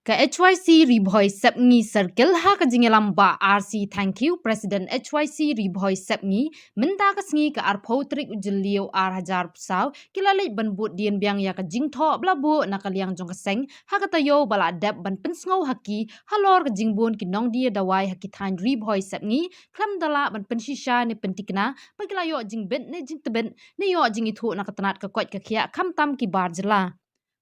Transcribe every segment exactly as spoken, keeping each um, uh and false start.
Ka H Y C Ri Bhoi Sepngi Circle ha ka jingïalam Bah R C Thangkhiew, President H Y C Ri Bhoi Sepngi, mynta ka sngi ka arphew tarik u Jylliew ar hajar arphew saw, ki la leit ban bud dien biang ïa ka jingthoh ba la buh na ka liang jong ka seng ha ka taïew ba la dep ban pynsngew ha ki halor ka jingbun ki nongdie dawai ha ki thaiñ Ri Bhoi Sepngi, khlem da lah ban pynshisha ne pynthikna ba ki la ïoh jingbit ne jingtbit ne ïoh jingithuh na ka tnat ka koit ka khiah khamtam ki bar jylla.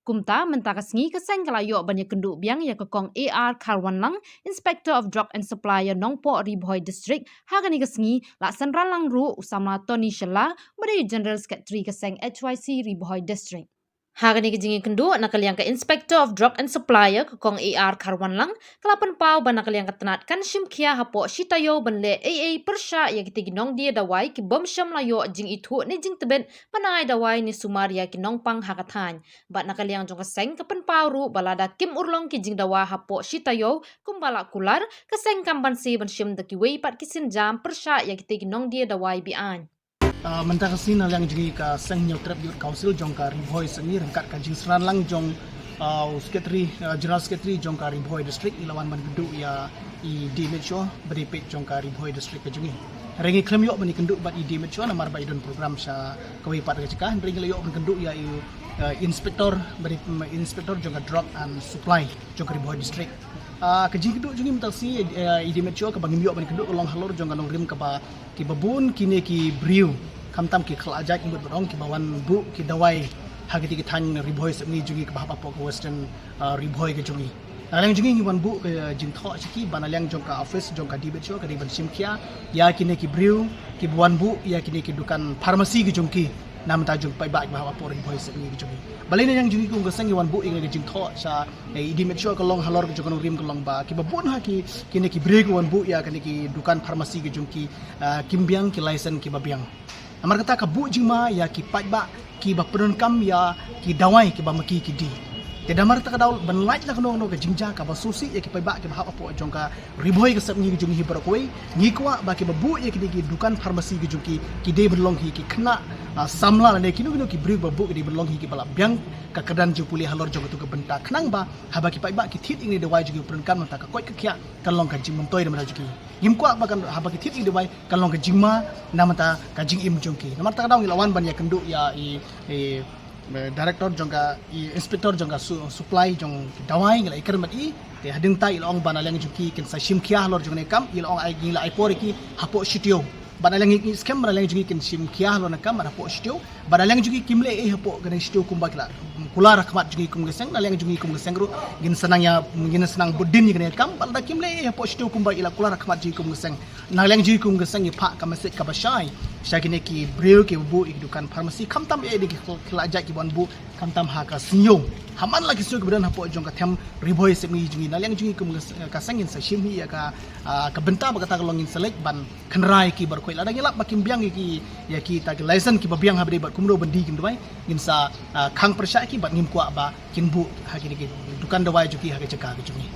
Kumta mynta ka sngi ka seng ka la ïoh ban ïakynduh biang ïa ka Kong A R Kharwanlang, Inspector of Drug and Supply ïa Nongpoh Ri Bhoi District, ha kane ka sngi la synran lang ruh u samla Tony Shylla, ba dei General Secretary ka seng H Y C Ri Bhoi District. Ha kane ka jingïakynduh na ka liang ka Inspector of Drug and Supply ïa ka Kong A R Kharwanlang, ka la pynpaw ba na ka liang ka tnat kan shim khia hapoh shi taïew ban leh ei ei pyrshah ïa kita ki nongdie dawai ki bym shym la ïoh jingithuh ne jingtbit ban ai dawai ne sumar ïa ki nongpang ha ka thaiñ. Bad na ka liang jong ka seng ka pynpaw ruh ba lada kim urlong ki jingdawa hapoh shi taïew kumba la kular, ka seng kam banse ban shim da kiwei pat ki sienjam pyrshah ïa kita ki nongdie dawai be-aiñ. Ah, mynta ka sngi na liang jong ngi ka Seng Hynñiewtrep Youth Council jong ka Ri Bhoi Sepngi ryngkat ka jingsynran lang jong, ah, u Secretary, ah, General Secretary jong ka Ri Bhoi District, ngi la wan ban kynduh ïa i D M H O ba dei peit jong ka Ri Bhoi District ka jong ngi. Hynrei ngi khlem ïoh ban ïakynduh bad i D M H O namar ba i don program sha kawei pat ka jaka, hynrei ngi la ïoh ban kynduh ïa i, ah, Inspector ba dei, mm, Inspector jong ka Drug and Supply jong ka Ri Bhoi District. Ah, ka jingkynduh jong ngi mynta ka sngi, eh, i D M H O kaba ngim ïoh ban kynduh ka long halor jong ka nongrim kaba kiba bun kine ki briew, khamtam ki khlajait ngut ba dang kiba wan buh ki dawai ha kiti ki thaiñ Ri Bhoi Sepngi jong ngi kaba hap hapoh ka Western, ah, Ri Bhoi ka jong ngi. Na liang jong ngi ngi wan buh ka jingthoh sha ki ba na liang jong ka office jong ka D M H O ka dei ban shim khia ïa kine ki briew kiba wan buh ïa kine ki dukan pharmacy ki jong ki na bynta jong paidbah kiba hap hapoh Ri Bhoi Sepngi ki jong ngi. Balei na liang jong ngi kum ka seng ngi wan buh ïa kine ki jingthoh sha, eh, i D M H O ka long halor ka jong ka nongrim ka long ba kiba bun ha ki kine ki briew ki wan buh ïa kine ki dukan pharmacy ki jong ki, ah, kim biang ki license kiba biang. Namar kata ka buh jingma ïa ki paidbah kiba pyndonkam ïa ki dawai kiba ma ki ki die. Te namar kata ka daw ban lait na kano kano ka jingjia kaba sngewsih ïa ki paidbah kiba hap hapoh jong ka Ri Bhoi ka Sepngi ka jong ngi hi baroh kawei, ngi kwah ba kiba buh ïa kine ki dukan pharmacy ki jong ki ki dei ban long hi ki khynnah, ah, samla lane kino kino ki briew ba buh ki dei ban long hi kiba la biang ka kyrdan jingpule halor jong katu ka bynta khnang ba haba ki paidbah ki thied ïa kine ki dawai jong ki pyndonkam na bynta ka koit ka khiah kan long ka jingmyntoi na bynta jong ki. Ngim kwah ba kan haba ki thied ïa kine ki dawai kan long ka jingma na bynta ka jingim jong ki. Namar kata ka daw ngi la wan ban ïakynduh ïa i, i, eh, Director jong ka, i Inspector jong ka su-, supply jong ki dawai, ngi la ïakren bad i. Te hadien kata i la ong ba na liang jong ki kin sa shim khia halor jong kane ka kam, i la ong ai, ngi la ai por ïa ki hapoh shi taïew. Bad na liang ngi skhem ba na liang jong ki kin shim khia halor kane ka kam hapoh shi taïew. Bad na liang jong ki kim leh ei hapoh kane shi taïew kumba ki la kular ha khmat jong ngi kum ka seng, na liang jong ngi kum ka seng ruh ngin sa nang ïa, ngin sa nang bud dien ïa kane ka kam. Bad lada kim leh ei hapoh shi taïew kumba i la kular ha khmat jong ngi kum ka seng, na liang jong ngi kum ka seng ngi phah ka message kaba shai sha kine ki briew kiba buh ïa ki dukan pharmacy, khamtam eh dei ki khlajait kiba wan buh, khamtam ha ka sngi ïew, ha man la ki sngi ïew kiba don hapoh jong ka them Ri Bhoi Sepngi jong ngi. Na liang jong ngi kum ka seng ngin sa shim hi ïa ka, ah, ka bynta ba kata ka long, ngin sa leit ban kynrei ïa ki baroh kawei. Lada ngi lap ba kim biang ïa ki, ïa kita ki license kiba biang haba dei bad kumno ban die ki dawai, ngin sa, ah, khang pyrshah ïa ki bad ngim kwah ba kin buh ha kine ki dukan dawai jong ki ha ka jaka ka jong ngi.